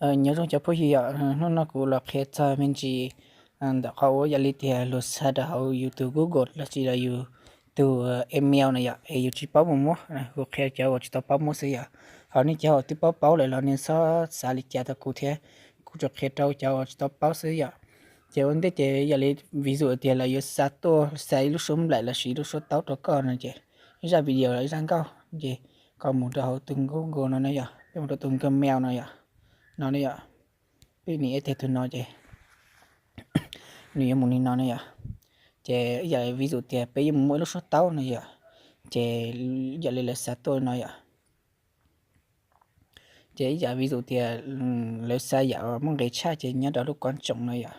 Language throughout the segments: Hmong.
Nyob zoo cov phooj ywg yom, hnub no kuv los qhia txog me ntsis ntawm qhov uas yog li tias luag xa rau hauv yus tus Google los sis yus tus email no yom, es yus tsis paub mus muab. Kuv qhia cov uas tsis tau paub muab xwb yom. Ho nej cov uas twb paub paub lawm los nej txhob xav li cas rau kuv thiab, kuv tsuas qhia rau cov uas tsis tau paub xwb yom. Ces ua ntej ces yog li vis dua tias lawv yuav xa tuaj, xa ib lub suab nplaim los sis ib lub suab taub rau koj no ces, ib zaj video los ib zaj nkauj ces koj mus rau hauv tus Google no ne yom, peb mus rau tus Gmail no yom, no ne yom, peb nias ib teg tus no ces nws yuav mus li no ne yom. Ces yog vis dua tias peb yuav mus muab ib lub suab taub no yom, ces yog li lawv xa tuaj no yom. Ces ib yam vis dua tias lawv xa yam muaj nqis tshaj ces nyob rau lub kob tsoom no yom.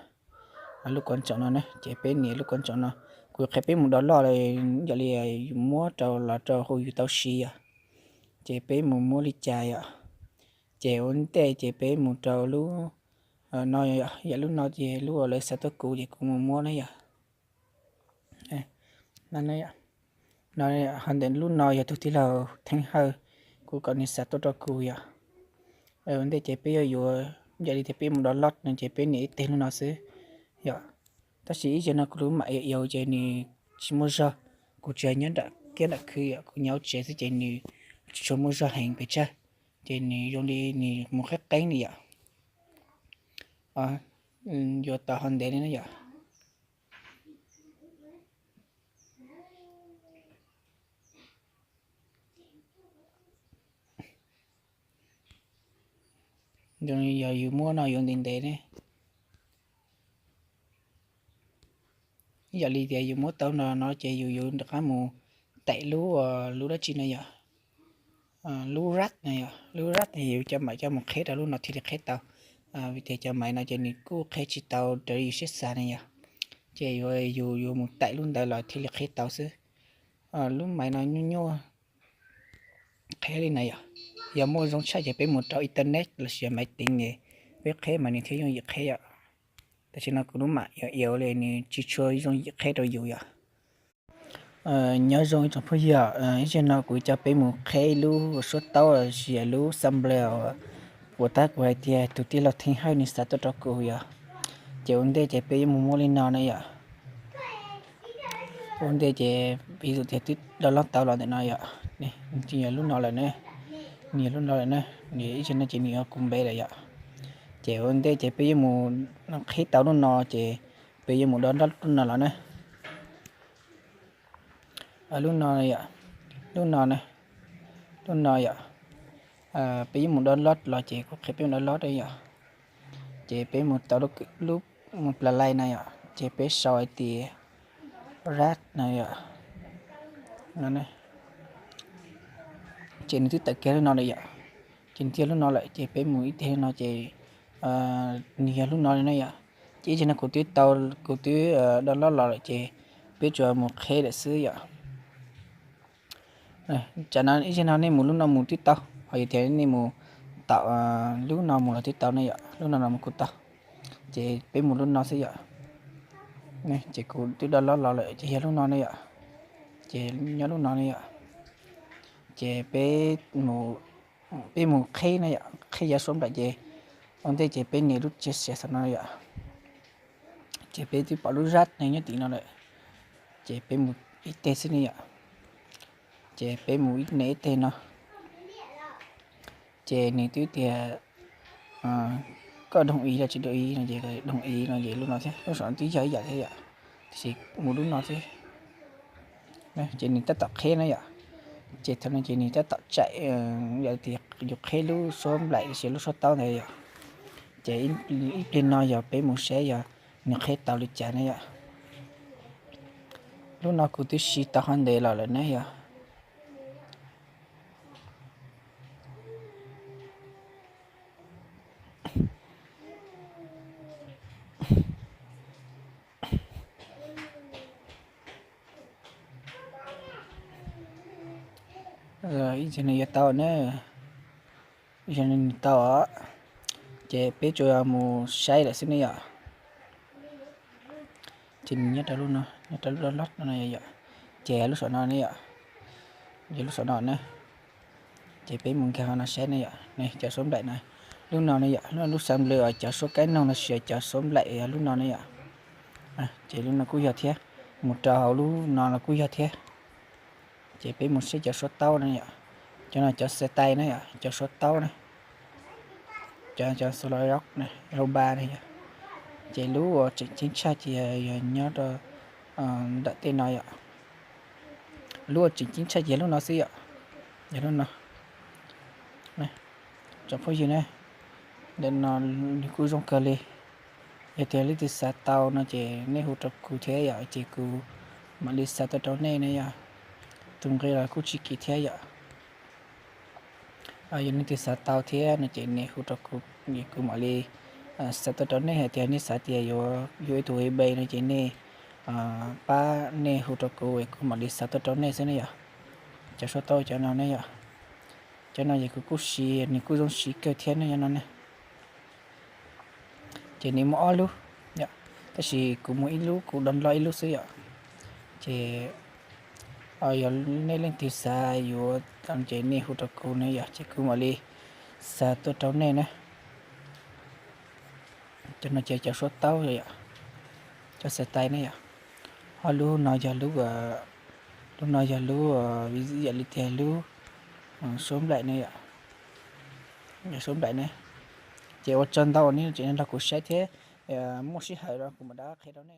Lub kob tsoom no ne, ces peb nias lub kob tsoom no. Kuv qhia peb mus download, yog li yus muab rau los rau hu yus tau siv yom. Ces peb mus muab li cas yom. Ces ua ntej ces peb mus rau lub no, yam lub no ces lub uas lawv xa tuaj kuv ces kuv mus muab na yom. No, ho ntawm lub no yog tus tij laug Theej Hawj, kuv kom nws xa tuaj rau kuv yom. Ua ntej ces peb yuav yuav, yog li tias peb mus download no ces peb nias ib teg lub no xwb yom. Tab sis ib zaug no kuv lub mam iau iau ces nws tsis muaj zog, kuv tsis nyob nram kiab nram khw yom, kuv nyob hauv tsev xwb ces nws tsis tshua muaj zog heev pes tsawg, ces nws zoo li nws mus qeeb qeeb li yom. Yuav tau ho ntev li na yom. Yog yus muab no yuav ntev ntev ne. Yog li tias yus muab tau no no ces yus yuav rov qab mus taim lub, lub dab tsi no yom. Lub rat no yom, lub rat yus cov maim coj mus qheb rau lub no thiaj li qheb tau. Vim tias cov maim no ces nws kuj qheb tsis tau raws li yus siab xav ne yom. Ces yus yuav mus taim lub ntawd los thiaj li qheb tau xwb. Lub maim no nyuaj nyuaj qheb li na yom. Yog muaj zoo tshaj ces peb mus rau internet los sis maiv teev es peb qheb mas nws thiaj yooj yim qheb yom. Tam sim no kuv lub mam iau iau li nws tsis tshua yooj yim qheb rau yus yom. Nyob zoo ib tsoom phooj ywg, ib zaug no kuv coj peb mus qheb ib lub suab taub los sis lub sampler uas tab kuv hais tias tus tij laug Theej Hawj nws xa tuaj rau kuv yom. Ces ua ntej ces peb yuav mus muab li no na yom. Ua ntej ces vis dua tias twb download tau los ntawm no yom. Nws yog lub no lawm na, nws yog lub no lawm na, nws ib zaug no ces nws yog kuv npe lawm yom. Ces ua ntej ces peb yuav mus qhib tau lub no ces peb yuav mus download lub no los na. Lub no yom, lub no na, lub no yom. Peb yuav mus download los ces kuv qhia peb mus download yom. Ces peb mus tau lub, mus plas lais na yom, ces peb sau hais tias rat na yom. Ces nws twb tawm kiag lub no lawm yom. Ces nws twb yog lub no lawm ces peb mus ib teg lub no ces nws yog lub no li na yom. Ces ib zaug no kuv twb tau, kuv twb download los lawm ces peb tsuas mus qheb lawm xwb yom. Tsam no ib zaug no nej mus lub no mus twb tau, ho yog tias nej mus tom lub no mus los twb tau ne yom, lub no los mus kuj tau. Ces peb mus lub no xwb yom. Ces kuv twb download los lawm ces yog lub no ne yom. Ces nyob lub no ne yom. Ces peb mus, peb mus qheb na yom, qheb yav suab nplaim ces ua ntej ces peb nias lub chia sẻ saum no yom. Ces peb twb pom lub zaj ne nyob tim no lawm. Ces peb mus ib teg xwb ne yom. Ces peb mus ib ne ib teg no. Ces nws twb tias koj doog ib los tsis doog ib no ces doog ib no ces lub no thiab, lub saum no twb yog ib yam thiab yom. Tiam sis mus lub no xwb. Ces nws tab tom qheb na yom. Ces thaum no ces nws tab tom tsaim, yog tias yus qheb lub suab nplaim los sis lub suab taub ntawd yom. Ces ib pliag no yog peb mus saib yog nws qheb tau li cas na yom. Lub no kuv twb siv tau qhov ntev los lawm na yom. Ib zaug nws yuav tau na, ib zaug nws tau os. Ces peb tsuas mus saib lawm xwb ne yom. Ces nws nyob rau lub no, nyob rau lub loj loj no yom. Ces lub saum no ne yom, yog lub saum no na. Ces peb mus nkag qhov no saib ne yom, cov suab nplaim na. Lub no ne yom, lub xav nplws cov suab kaib noog los sis cov suab nplaim yog lub no ne yom. Ces lub no kuj yog thiab, mus rau hauv lub no los kuj yog thiab. Ces peb mus saib cov suab taub na yom. Cov no cov xav tais na yom, cov suab taub na. Cov, cov xav los rob na, rob ba na yom. Ces lub uas tseem ceeb tshaj ces yog nyob rau ntawm tej no yom. Lub uas tseem ceeb tshaj ces lub no xwb yom. Yog lub no. Tsoom phooj ywg na, ntawm no nws kuj zoo kawg li. Yog tias leej twg xav tau no ces nej hu rau kuv thiab yom, ces kuv mam li xa tuaj rau nej na yom. Tus nqi los kuj tsis kim thiab yom. Yog leej twg xav tau thiab no ces nej hu rau kuv, kuv mam li xa tuaj rau nej. Hais tias nej xav tias yuav ib tug eBay no ces nej pab nej hu rau kuv, kuv mam li xa tuaj rau nej xwb ne yom. Cov suab taub cov no ne yom. Cov no ces kuv kuj siv, nws kuj zoo siv kawg thiab ne yom no ne. Ces nws muaj ob lub, tab sis kuv muag ib lub, kuv download ib lub xwb yom. Ces yog nej leej twg xav yuav ces nej hu rau kuv ne yom, ces kuv mam li xa tuaj rau nej na. Cov no ces cov suab taub yom, cov xav tais ne yom. Ho lub no yog lub, lub no yog lub, yam li tias lub suab nplaim ne yom. Suab nplaim ne. Ces ua tsaug ntau uas nej tseem nrog kuv saib thiab, muaj sij hawm los kuv mam rov qhia rau nej.